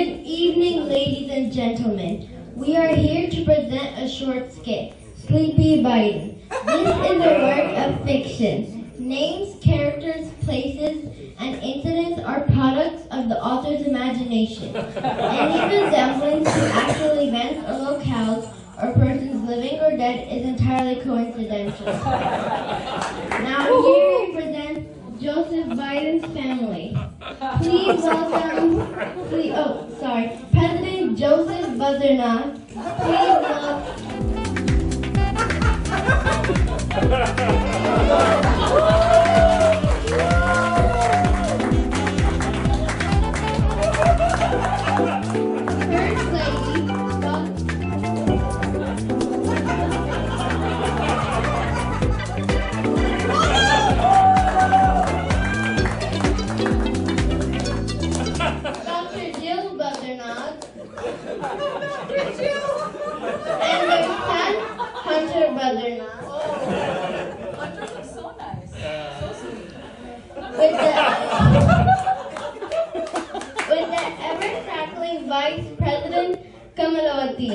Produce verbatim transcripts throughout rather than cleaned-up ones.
Good evening, ladies and gentlemen. We are here to present a short skit, Sleepy Biden. This is a work of fiction. Names, characters, places, and incidents are products of the author's imagination. Any resemblance to actual events or locales or persons living or dead is entirely coincidental. Now, here we present Joseph Biden's family. Please welcome, please, oh, sorry, President Joseph Bazarnath. Please welcome. First Lady, Doc- Doctor Jill Bazarnath and their son, Hunter Bazarnath. Hunter looks so nice. So sweet. With the, with the ever crackling Vice President Kamalawati.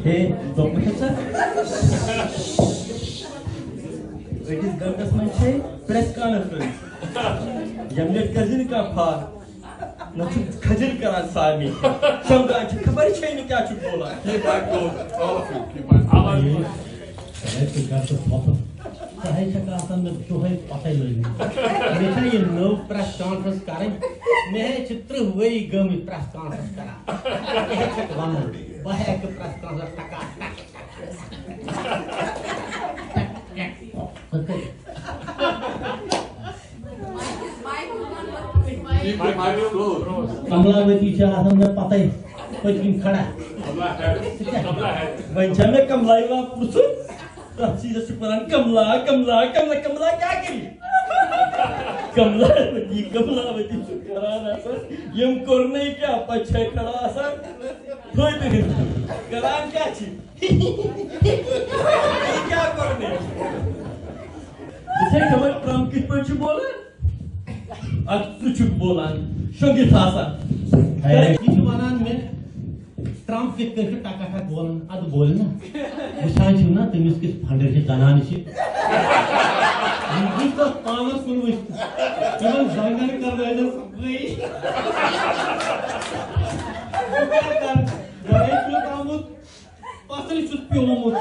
ہے، دوٚپمَے ژےٚ؟ أکِس گنٹس منٛز چھے press conference. ییٚمہِ لٹہِ کٔرۍ زِ نہٕ کانٛہہ فار۔ نہ چھُ کھجر کران سارنٕے۔ شۄنٛگان چھِ، خبر چھے نہٕ کیٛاہ چھُکھ بولان۔ Keep my clothes, all of you, keep my clothes. ہے، ژٕ کر ژٕ ژھۄپہٕ؟ ژٕ ہے چھکھ آسان مےٚ دۄہے پتھے لٲگمٕتۍ۔ مےٚ چھا یہِ نٔو پریس کانفرنس کرٕنۍ؟ مےٚ ہے چھِ ترٕٛہ ؤری گٔمٕتۍ پریس کانفرنس کران۔ ژٕ کیٛاہ چھکھ ونان؟ بہٕ ہیٚکہٕ پریس کانفرنس ٹکا ٹک۔ کملاوتی چھِ آسان مےٚ پتے پٔتۍ کِنۍ کھڑا۔ وۄنۍ چھا مےٚ کملایہِ وان پرژھُن؟ تتھ چیٖزس چھِ ونان کملا، کملا، کملا، کملا کیٛاہ کری؟ کملاوتی، کملاوتی چھُ کران آسان، یِم کوٚرنَے کیٛاہ، پتہٕ چھے کھڑا آسان۔ فٲیدٕ ہیوٚتمُت۔ کران کیٛاہ چھِ؟ یہِ کیٛاہ کوٚر مےٚ؟ ژےٚ چھےٚ خبر ٹرمپ کِتھ پٲٹھۍ چھُ بولان؟ اَدٕ ژٕ چھُکھ بولان، شۄنٛگِتھ آسان۔ ہے، یہِ چھُ وَنان مےٚ، ٹرمپ کِتھ کٔنۍ چھُ ٹکا ٹک بولان؟ اَدٕ بولہِ نا۔ وٕچھان چھِو نا، تٔمِس کِژھ فنڈر چھِ زنانہٕ چھِ۔ یہِ وٕچھ تَتھ پانَس کُن وٕچھ۔ تِمَن زنٛگَن کَر روزٮ۪س صفٲیی۔ بہٕ کیٛاہ کَرٕ؟ گرے چھُس آمُت، پتھرِ چھُس پیومُت۔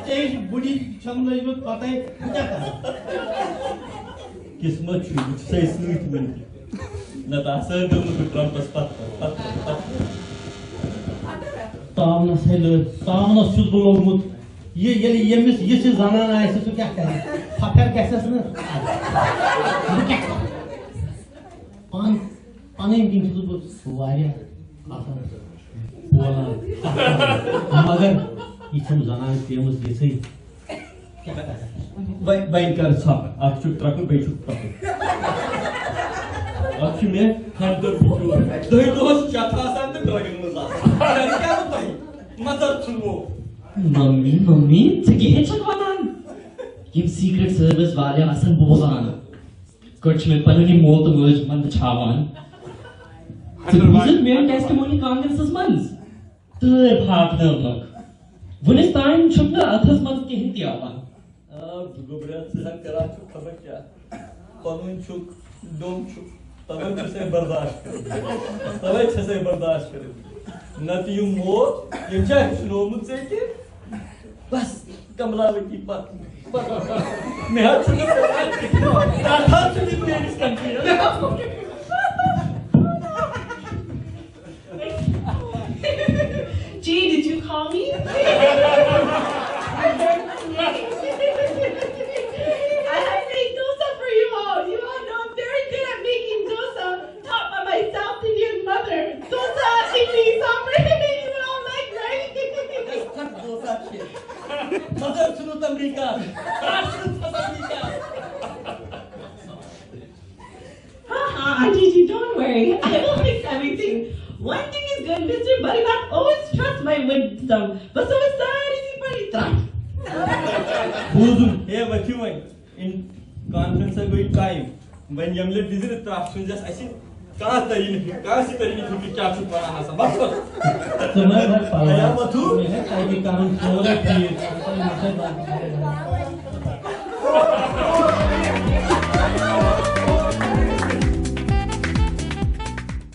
ژےٚ ہِش بُڈی چھَم لٔجمٕژ پتے، بہٕ کیٛاہ کرٕ؟ قسمت چھُ، بہٕ چھُسے سۭتۍ وٕنہِ تہِ۔ نتہٕ آسہٕ ہا گوٚمُت بہٕ ٹرمپس پتھ کُن، پتھ کُن، پتھ کُن۔ تاونس ہے لٔج، تاونس چھُس بہٕ لوٚگمُت۔ یہِ ییٚلہِ ییٚمِس یِژھ زنان آسہِ، سُہ کیٛاہ کرِ؟ پھپھر گژھٮ۪س نہٕ؟ بہٕ کیٛاہ کرٕ؟ پانہٕ پنٕنۍ کِنۍ چھُس بہٕ واریاہ آسان بولان، مگر یہِ چھَم زنان پیمٕژ یِژھٕے۔ کیٛاہ کرٕ؟ وۄنۍ وۄنۍ کر ژھۄپہٕ، اکھ چھُکھ ترٛکُر، بیٚیہِ چھُکھ ترٛکُر۔ اکھ چھُ مےٚ ہنٛڈرڈ بِچور۔ دٔہہِ دۄہس چتھ آسان تہٕ ڈرگن منٛز آسان۔ گرِ کیٛاہ ووٚن تۄہہِ؟ مَزر ژھُنوو۔ ممی، ممی، ژٕ کیٛاہ چھَکھ وَنان؟ یِم سیٖکرِٹ سٔروِس والٮ۪ن آسَن بوزان۔ کٔٹۍ چھِ مےٚ پنٕنۍ یِم مول تہٕ مٲج وندٕ چھاوان۔ ژٕ بوٗزُتھ میٲنۍ ٹیسٹمونی کانگریسس منٛز؟ تۭر پھاکنٲومٕژ۔ وُنِس تام چھُکھ نہٕ اتھس منٛز کِہیٖنۍ تہِ یِوان۔ آ، گوٚبریا، ژٕ ہا کران چھُکھ خبر کیٛاہ۔ پنُن چھُکھ، ڈوٚم چھُکھ، توے چھُسے برداشت کران۔ توے چھسے برداشت کران۔ نتہٕ یِم موت، یِم چھا ہیٚچھنومُت ژےٚ تہِ؟ بس، کملاوتی پتھ۔ مےٚ حظ چھُنہٕ تَتھ حظ چھُنہٕ میٲنِس country. Gee, did you call me? I have made dosa for you all. You all know I'm very good at making dosa. Taught by my South Indian mother. Dosa, idli, sambar. You would all like, right? Dosa shit. Mother, Sunutamrika. Sunutamrika. Haha, Auntie G, don't worry. I will fix everything. One thing is good, Mister Badrinath always trusts my wisdom. بس اوس ساری پڑھی بوٗزُم۔ ہے، ؤتھِو وۄنۍ۔ In-, کانفرنسَس گٔے time. وۄنۍ ییٚمہِ لَٹہِ دِژ نہٕ ترٛٹھ، سوٗزٮ۪س اَسہِ کانٛہہ تٔری نہٕ فِکرِ، کانٛہہ سٕے تٔری نہٕ فِکرِ کیٛاہ چھُکھ وَنان آسان۔ بَس، بَس۔ ژٕ مہ ہےٚ پَرواے۔ ہے، وۄتھِو۔ مےٚ ہیٚکہِ تَتہِ کَرُن سورُے ٹھیٖک۔